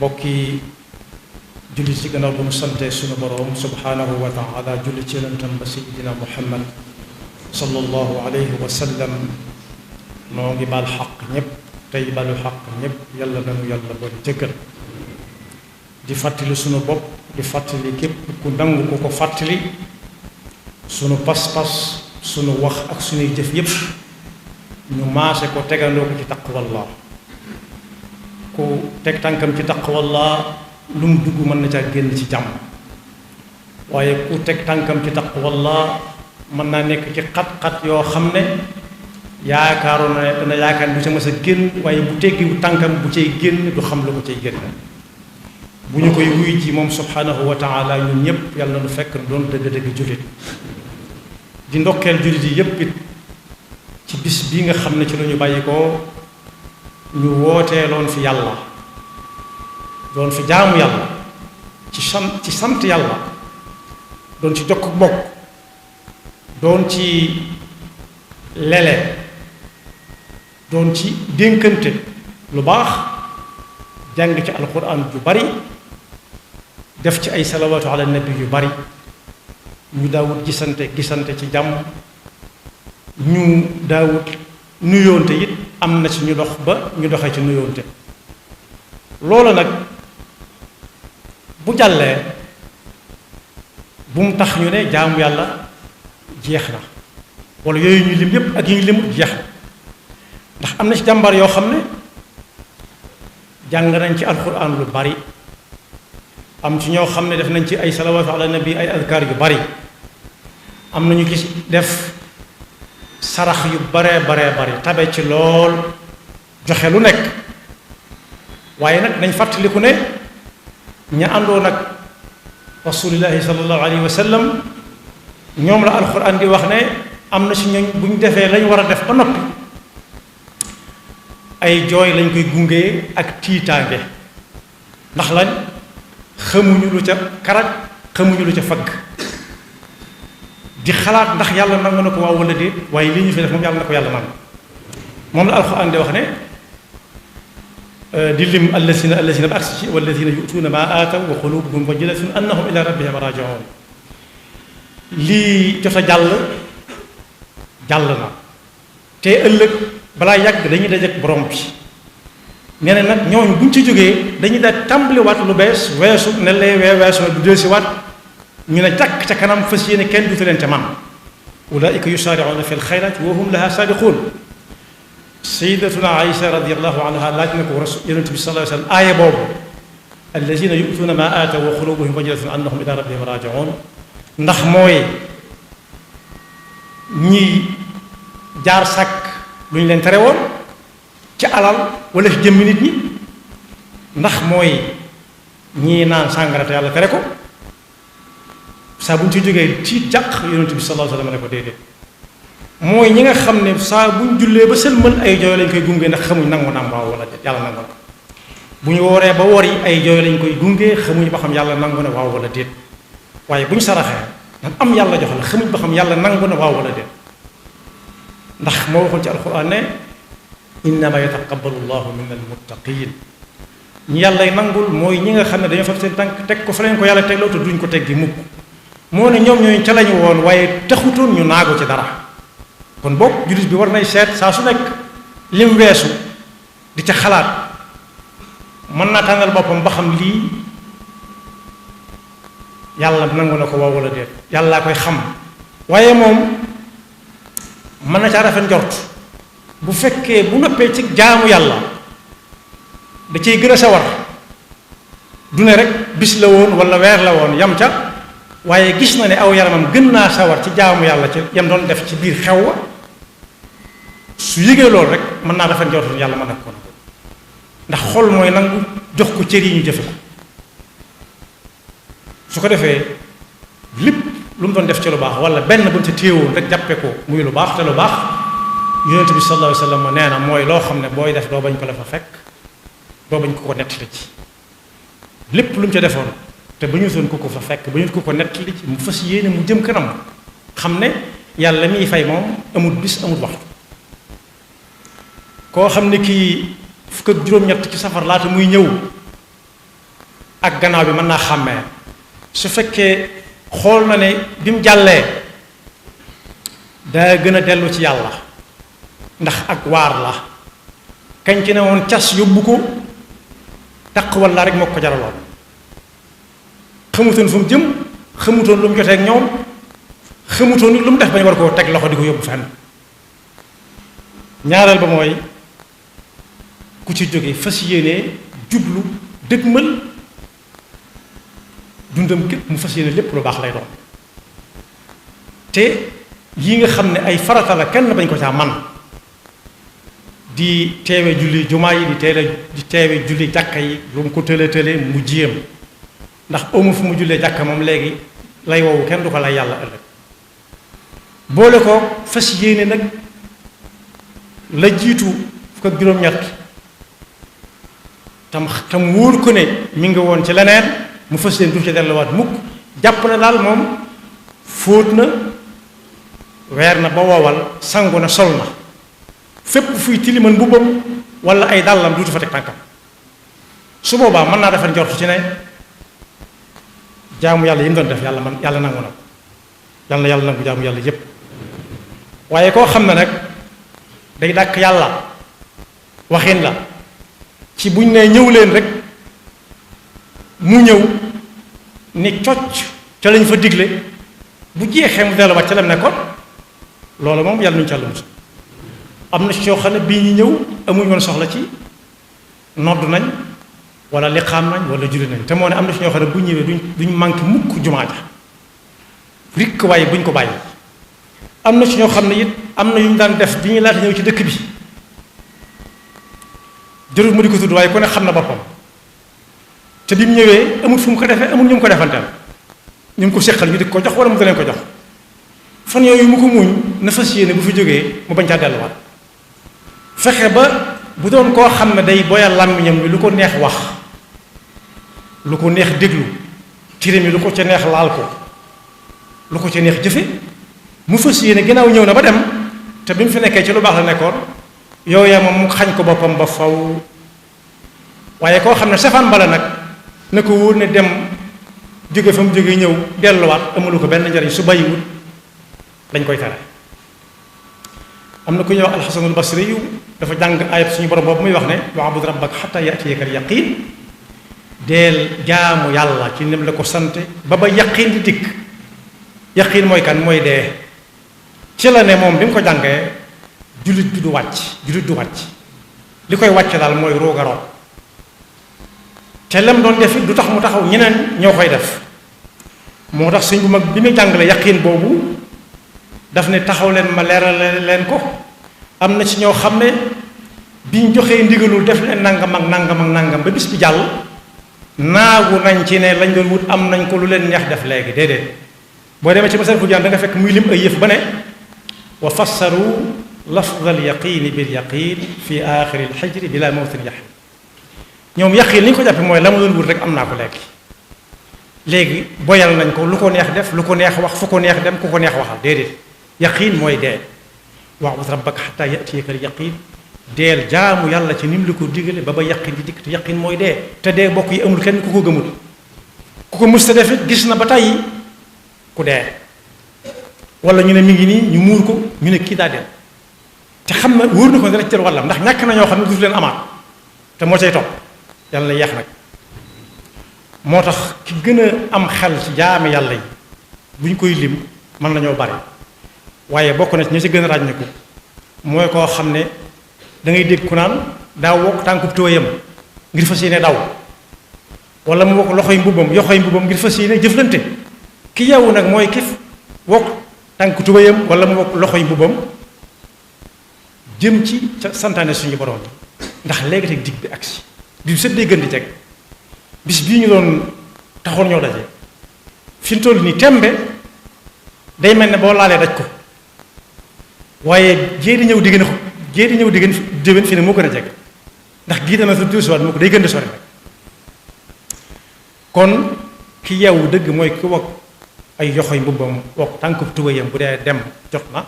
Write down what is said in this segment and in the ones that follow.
bokki julli ci gannaaw bu mu sante sunu boroom subhaanahu wa taala julli ci yonentam ba sayidina muhammad sallallahu alayhi wa sallam noo ngi baal xaq ñépp tey balu xaq ñépp yàlla nanu yàlla boole jëggal di fàttali sunu bopp di fàttali képp ku nangu ku ko fàttali sunu pas-pas sunu wax ak sunuy jëf yépp ñu maase ko tegandoo ko ci taqwallah ku teg tànkam ci taqwallah lu mu dugg mën na caa génn ci jàmm waaye ku teg tànkam ci taqwallah mën naa nekk ci xat-xat yoo xam ne yaakaaroon na dana yaakaar bu ca mës a génn waaye bu teggiwu tànkam bu cay génn du xam lu ko cay génn bu ñu koy wuy ji moom subhanahu wa taala ñun ñépp yàlla na nu fekk doon dëgg-dëgg jullit di ndokkeel jullit yi yépp it ci bis bii nga xam ne ci la ñu bàyyi ko ñu wooteeloon fi yàlla doon fi jaamu yàlla ci sant yàlla doon ci jokk bokk doon ci lele doon ci dénkante lu baax jàng ci alquran ju bari def ci ay salawaatu ala nabi yu bari ñu daawut gisante ci jàmm ñu daawut nuyoonte it am na ci ñu dox ba ñu doxee ci nuyoonte loolu nag bu jàllee bu mu tax ñu ne jaamu yàlla jeex na wala yooyu ñu lim yépp ak yi ñu limut jeex na ndax am na ci jàmbar yoo xam ne jàng nañ ci alquran lu bari am ci ñoo xam ne def nañ ci ay salawaatu ala nabi ay adkaar yu bari am na ñu gis def sarax yu baree bari tabe ci lool joxe lu nekk waaye nag nañ fàttaliku ne ña àndoon ak rasulillahi sallallahu alayhi wa sallam ñoom la alquran di wax ne am na ci ñooñ bu ñu defee lañ war a def ba noppi ay jooy lañ koy gungee ak tiitaange ndax lañ xamuñu lu ca karaj xamuñu lu ca fagg di xalaat ndax yàlla nangu na ko waaw wala déet waaye lii ñu fi def moom yàlla na ko yàlla nangu moom la alquran di wax ne di lim allazina ba agsi ci wallazina yu'tuuna ma aataw wa qulubuhum wajilatun annahum ila rabbihim raji'un lii jot a jàll na te ëllëg balaa yàgg dañuy dajeek borom bi nee na nag ñooñu buñ ci jógee dañuy daal tàmbaliwaat lu bees weesu ne lay weesu na du dellusiwaat ñu ne jàkk ca kanam fas yéene kenn dutu leen ca man ulaika yusaari'uuna fi lxayraati wa hum laha saabiquun sayyidatuna Aïcha radiyallahu anha laaj na ko rasul yonent bi sallallahu alayhi wa sallam aaya boobu allazina yu'tuuna ma aataw wa qulubuhum wajilatun annahum ila rabbihim raaji'uun ndax mooy ñi jaar sàkk lu ñu leen tere woon ci alal wala ci jëmmi nit ñi ndax mooy ñii naan sàngara te yàlla tere ko saa bu ñu ci jógee ci jàq yonent bi sallallahu alayhi wa sallam ne ko déedéet mooy ñi nga xam ne saa bu ñu jullee ba sëlmal ay jooy lañ koy gunge ndax xamuñ nangu naam waaw wala déet yàlla nangu na ko bu ñu wooree ba wori ay jooy lañ koy gunge xamuñ ba xam yàlla nangu na waaw wala déet waaye bu ñu saraxee ndax am yàlla jox la xamuñ ba xam yàlla nangu na waaw wala déet ndax moo waxoon ci alquran ne innama yataqabbalu llahu min almuttaqin ñi yàlla nangul mooy ñi nga xam ne dañoo fab seen tànk teg ko fa leen ko yàlla tegloo te duñ ko teggi mukk moo ne ñoom ñooñu ca lañu woon waaye taxutoon ñu naago ci dara kon boog jullit bi war nay seet saa su nekk lim weesu di ca xalaat mën naa tànnal boppam ba xam lii yàlla nangu na ko waaw wala déet yàllaa koy xam waaye moom mën na caa rafet njort bu fekkee bu noppee ci jaamu yàlla da cay gën a sawar du ne rek bis la woon wala weer la woon yam ca waaye gis na ne aw yaramam gën naa sawar ci jaamu yàlla ci yam doon def ci biir xew wa su yëgee loolu rek mën naa rafet njort yàlla mën na ko ndax xol mooy nangu jox ko cër yi ñu jëfe ko su ko defee lépp lu mu doon def ci lu baax wala benn bu mu ci téewoon rek jàppe ko muy lu baax te lu baax yonent bi sallallahu alayhi wa sallam nee na mooy loo xam ne booy def doo bañ ko la fa fekk doo bañ ko nettali ci lépp lu mu ca defoon te ba ñu soon ko fa fekk ba ñu ko nettali ci mu fas yéene mu jëm kanam xam ne yàlla miy fay moom amul bis amul waxtu koo xam ne kii fukk ak juróom-ñett ci safar laata muy ñëw ak gannaaw bi mën naa xàmmee su fekkee xool na ne bi mu jàllee daa gën a dellu ci yàlla ndax ak waar la kañ ci ne woon cas yóbbu ko taq walla rek moo ko jaraloon xamutoon fu mu jëm xamutoon lu mu jotee ak ñoom xamutoon lu mu def bañ war koo teg loxo di ko yóbbu fenn ñaareel ba mooy ku ci jóge fas yéene jublu dëgmal dundam képp mu fas yéene lépp lu baax lay doon te yi nga xam ne ay farata la kenn bañ ko caa man di teewe julli jumaa yi di teewe julli jàkka yi lu mu ko tële mu jéem ndax amu fu mu jullee jàkka moom léegi lay woowu kenn du ko lay yàlla ëllëg boole ko fas yéene nag la jiitu fukk ak juróom-ñett tam wóor ko ne mi ngi woon ci leneen mu fas yéene du ci delluwaat mukk jàpp na daal moom fóot na weer na ba wowal sangu na sol na fépp fuy tiliman mbubbam wala ay dàllam duutu fa teg tànkam su boobaa mën naa defar njort ci ne jaamu yàlla yi mu doon def yàlla nangu na ko yàlla na yàlla nangu jaamu yàlla yépp waaye koo xam ne nag day dàkk yàlla waxin la ci buñ ne ñëw leen rek mu ñëw ni cocc ca lañ fa digle bu jeexee mu delluwaat ca lam nekkoon loolu moom yàlla nuñu ca musa am na ci yoo xam ne bii ñu ñëw amuñ woon soxla ci nodd nañ wala liqaam nañ wala julli nañ te moo ne am na ci ñoo xam ne bu ñëwee duñ manqué mukk jumaa ja rikk waaye buñ ko bàyyi am na ci ñoo xam ne it am na yu ñu daan def bi ñu laata ñëw ci dëkk bi jërul mu di ko tudd waaye ku ne xam na boppam te bi mu ñëwee amul fu mu ko defee amul ñu mu ko defanteel ñu mu ko séqal ñu di ko jox wala mu da leen ko jox fan yooyu mu ko muñ na fas yéene bu fi jógee mu bañ caa delluwaat fexe ba bu doon koo xam ne day boyal làmmiñam bi lu ko neex wax lu ko neex déglu tiram yi lu ko ca neex laal ko lu ko ca neex jëfe mu fas yéene ginnaaw ñëw na ba dem te bi mu fi nekkee ci lu baax la nekkoon yooya moom mu xañ ko boppam ba faw waaye koo xam ne safaan bala nag na ko wóor ne dem jóge fa mu jóge ñëw delluwaat amulu ko benn njariñ su bàyyiwul dañ koy tere am na ku ñuy wax alxasanul basri yu dafa jàng ayat suñu borom boobu muy wax ne wa'bud rabbaka xatta ya'tiyaka al-yaqiin deel jaamu yàlla ci nim la ko sante ba yaqiin di dikk yaqiin mooy kan mooy dee ci la ne moom bi mu ko jàngee jullit du wàcc li koy wàcc daal mooy ruugaroo te lem doon def it du tax mu taxaw ñeneen ñoo koy def moo tax suñ bu mag bi muy jàngale yaqiin boobu daf ne taxaw leen ma leeral leen ko am na ci ñoo xam ne biñ joxee ndigalul def leen nangam ak nangam ak nangam ba bis bi jàll naagu nañ ci ne lañ doon wut am nañ ko lu leen neex def léegi déedéet boo demee ci Masaalikul Jinaan da nga fekk muy lim ay yëf ba ne wa fassaru lafz al yaqini bil yaqin fi axiri al xijri bila mawtin yaxin ñoom yaqin li ñu ko jàppe mooy la ma doon wut rek am naa ko léegi boyal nañ ko lu ko neex def lu ko neex wax fu ko neex dem ku ko neex waxal déedéet yaqiin mooy dee wa'bud rabbaka xataa ya'tiyaka al-yaqiin deel jaamu yàlla ci ni mu la ko digale ba yaqiin di dikk te yaqiin mooy dee te dee bokk yi amul kenn ku ko gëmul ku ko mës a def it gis na ba tey ku dee wala ñu ne mi ngi nii ñu muur ko ñu ne kii daa dee te xam na wóor na ko dana ci jël wàllam ndax ñàkk na ñoo xam ne du leen amaat te moo cay topp yàlla na yeex nag moo tax ki gën a am xel ci jaami yàlla yi bu ñu koy lim mën nañoo bari waaye bokk na ci ñi ci gën a ràññiku mooy koo xam ne da ngay dégg ku naan daa wokk tànkub tooyam ngir fas yéene daw wala mu wokk yoxoy mbubbam ngir fas yéene jëflante ki yeewu nag mooy ki wokk tànk tubéyam wala mu wokk loxoy mbubbam jëm ci ca santaane suñu borom ndax léegi teg dig bi agsi bi sët day gën di teg bis bii ñu doon taxoon ñoo daje fi mu toll nii tembe day mel ne boo laalee daj ko waaye jéeri ñëw digg na ko jéeri ñëw digg déwén fi ne moo gën a jege ndax gii dana sa duusiwaat moo ko day gën di sori rek kon ki yeewu dëgg mooy ki wokk ay yoxoy mbubbam wokk tànk tubéyam bu dee dem jot na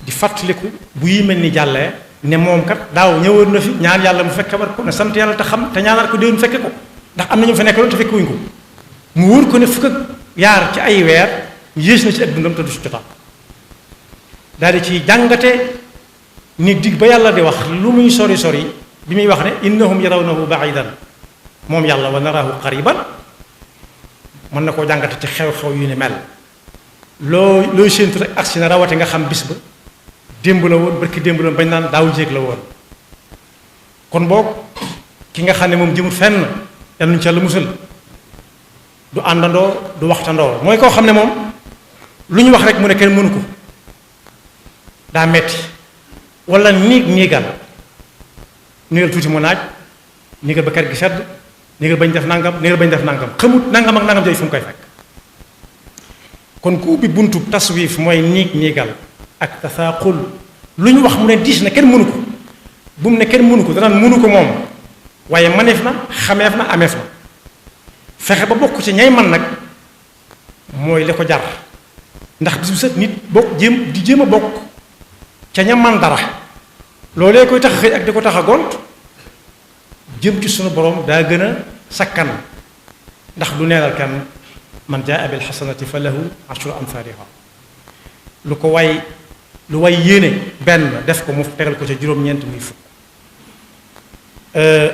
di fàttaliku bu yi mel ni jàllee ne moom kat daaw ñëwoon na fi ñaan yàlla mu fekke war ko ne sant yàlla te xam te ñaanal ko déwén fekke ko ndax am na ñu fa nekkoon te fekkewuñ ko mu wóor ko ne fukk ak yaar ci ay weer yées na ci ak dundam te du ci jotaat daal di ci jàngate ni dig ba yàlla di wax lu muy sori sori bi muy wax ne innahum yarawnahu baidan moom yàlla wa narahu qariban mën na koo jàngate ci xew-xew yu ni mel looy séentu rek agsi na rawate nga xam bis ba démb la woon barki démb la woon bañ naan daaw jéeg la woon kon boog ki nga xam ne moom jëmut fenn yal nañu ci yàlla musal du àndandoo du waxtandoo mooy koo xam ne moom lu ñu wax rek mu ne kenn mënu ko daa metti wala niigal tuuti mu naaj niigal ba kër gi sedd niigal bañ def nangam niigal bañ def nangam xamut nangam ak nangam jooy fu mu koy fekk kon ku ubbi buntu taswif mooy niigal ak tasaaqul lu ñu wax mu ne diis na kenn mënu ko bu mu ne kenn mënu ko danaan mënu ko moom waaye maneef na xameef na ameef na fexe ba bokk ci ñay man nag mooy li ko jar ndax bis bu set nit bokk jéem a bokk ca ña man dara loolee koy tax a xëy ak di ko tax a gont jëm ci sunu borom daa gën a sakkan ndax du neenal kan man jaa bil xasanati fa lahu ashru amthaliha lu way yéene benn def ko mu tegal ko ca juróom-ñeent muy fukk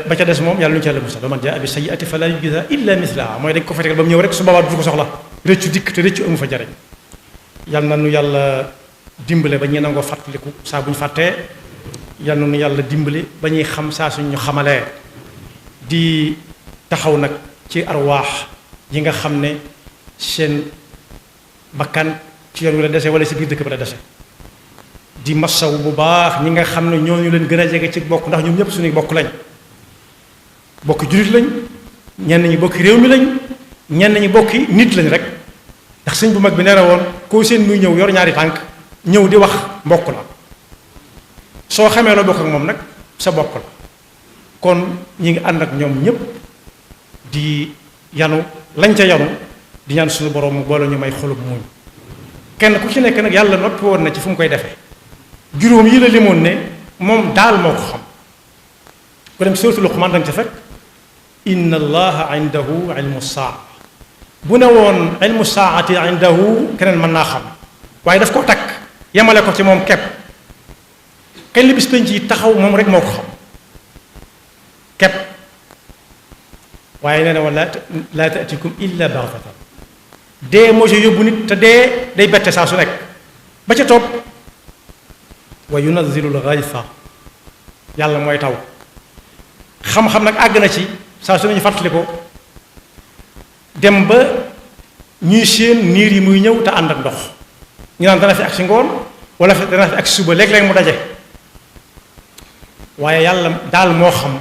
ba ca des moom yàlla lu ñu ca la musal man jaa bi sayyi'ati fala yujza illa mislaha mooy dañ ko fa tegal ba mu ñëw rek su boobaa du ko soxla rëccu dikk te rëccu amu fa jariñ yal na nu yàlla dimbale ba ñuy nangoo fàttaliku saa bu ñu fàttee yal na nu yàlla dimbale ba ñuy xam saa suñu xamalee di taxaw nag ci arwaax yi nga xam ne seen bakkan ci yoon wi la dese wala si biir dëkk ba la dese di masaw bu baax ñi nga xam ne ñooñu leen gën a jege ci bokk ndax ñoom ñëpp suñuy bokk lañ bokki jullit lañ ñenn ñi bokki réew mi lañ ñenn ñi bokki nit lañ rek ndax sëñ bu mag bi nee na woon koo seen muy ñëw yor ñaari tànk ñëw di wax mbokk la soo xamee loo bokk ak moom nag sa bokk la kon ñi ngi ànd ak ñoom ñëpp di yanu lañ ca yanu di ñaan suñu borom mu boole ñu may xolub muñ kenn ku ci nekk nag yàlla noppi woon na ci fu mu koy defee juróom yi la limoon ne moom daal moo ko xam ko dem suratul Luqmaan danga ca fekk inna allaha indahu ilmu saa bu ne woon ilmu saati indahu keneen mën naa xam waaye daf koo takk yemale ko ci moom kepp kañ la bis penc yi taxaw moom rek moo ko xam kepp waaye nee na woon laa taatikum illa baxtatan dee moo ci yóbbu nit te dee day bette saa su nekk ba ca topp wa yunazilu l-ghaytha yàlla mooy taw xam-xam nag àgg na ci saa su nañu fàttali ko dem ba ñuy séen niir yi muy ñëw te ànd ak ndox ñu naan dana fi ak si ngoon wala dana fi ak si suba léeg-léeg mu daje waaye yàlla daal moo xam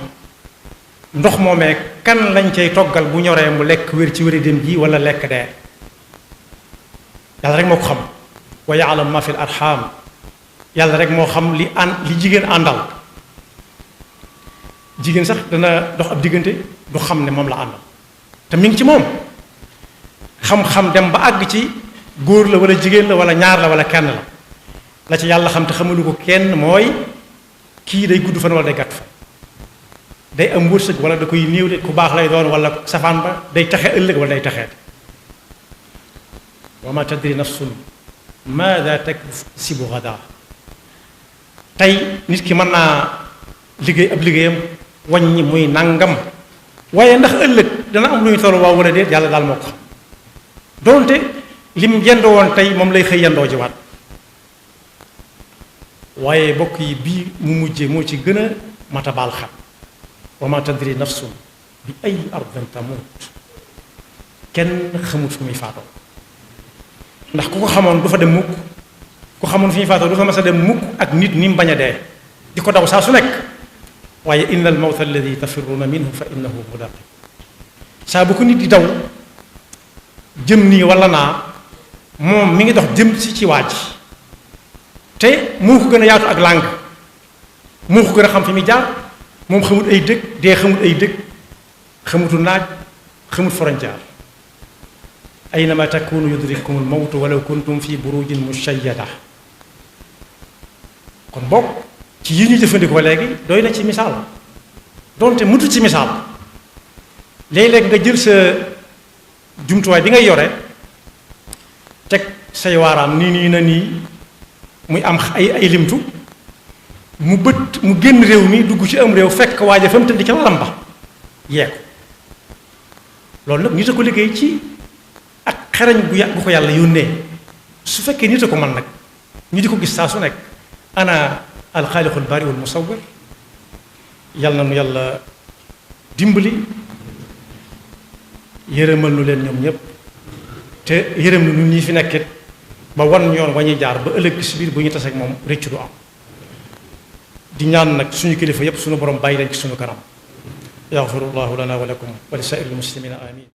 ndox moomee kan lañ cay toggal bu ñoree mu lekk wér ci wéri dem ji wala lekk dee yàlla rek moo ko xam wa ya'lamu ma fil arham yàlla rek moo xam li jigéen àndal jigéen sax dana dox ab diggante du xam ne moom la àndal te mi ngi ci moom xam-xam dem ba àgg ci góor la wala jigéen la wala ñaar la wala kenn la ci yàlla xam te xamalu ko kenn mooy kii day gudd fan wala day gàtt fan day am wërsëg wala da koy néew de ku baax lay doon wala safaan ba day taxe ëllëg wala day taxeet wa ma tadri nafsun maada taksibu ghadan tey nit ki mën naa liggéey ab liggéeyam wàññi muy nangam waaye ndax ëllëg dana am lu ñu toll waaw wala déet yàlla daal moo ko xam doonte lim yendoo woon tey moom lay xëy yendoo ji waat waaye bokk yi bii mu mujjee moo ci gën a mat a baal xam wa ma tadri nafsun bi ay ardin tamut kenn xamut fu muy faatoo ndax ku ko xamoon du fa dem mukk ku xamoon fi muy faatoo du fa mas a dem mukk ak nit ni mu bañ a dee di ko daw saa su nekk waaye inna al mawta alladi tafirruuna minhu fa innahu mulaqi saa bu ko nit di daw jëm nii wala naa moom mi ngi dox jëm si ci waaj te moo ko gën a yaatu ak làng moo ko gën a xam fi muy jaar moom xamut ay dëkk dee xamut ay dëkk xamutu naaj xamut frontière aynama takunu yudrikum al mawtu walaw kuntum fi burujin mushayyada kon bokk ci yi ñu jëfandikoo léegi doy na ci misaal donte mutu ci misaal léeg-léeg nga jël sa jumtuwaay bi ngay yore teg say waaraam nii na nii muy am ay limtu mu génn réew mi dugg ci am réew fekk waaja fa mu tëdd ca waram ba yee ko loolu nag nit a ko liggéey ci ak xerañ gu ko yàlla yónnee su fekkee nit a ko man nag ñu di ko gis saa su nekk ana alxaaliqul baari wal musawwir yàlla na nu yàlla dimbali yërëmal nu leen ñoom ñëpp te yërëm nu ñi fi nekkit ba wan yoon wañuy jaar ba ëllëg si biir bu ñu taseeg moom réccu du am di ñaan nag suñu kilifa yépp suñu borom bàyyi leen ci suñu kanam yaxfirullahu lana wa lakum wa li saa'iril muslimina amin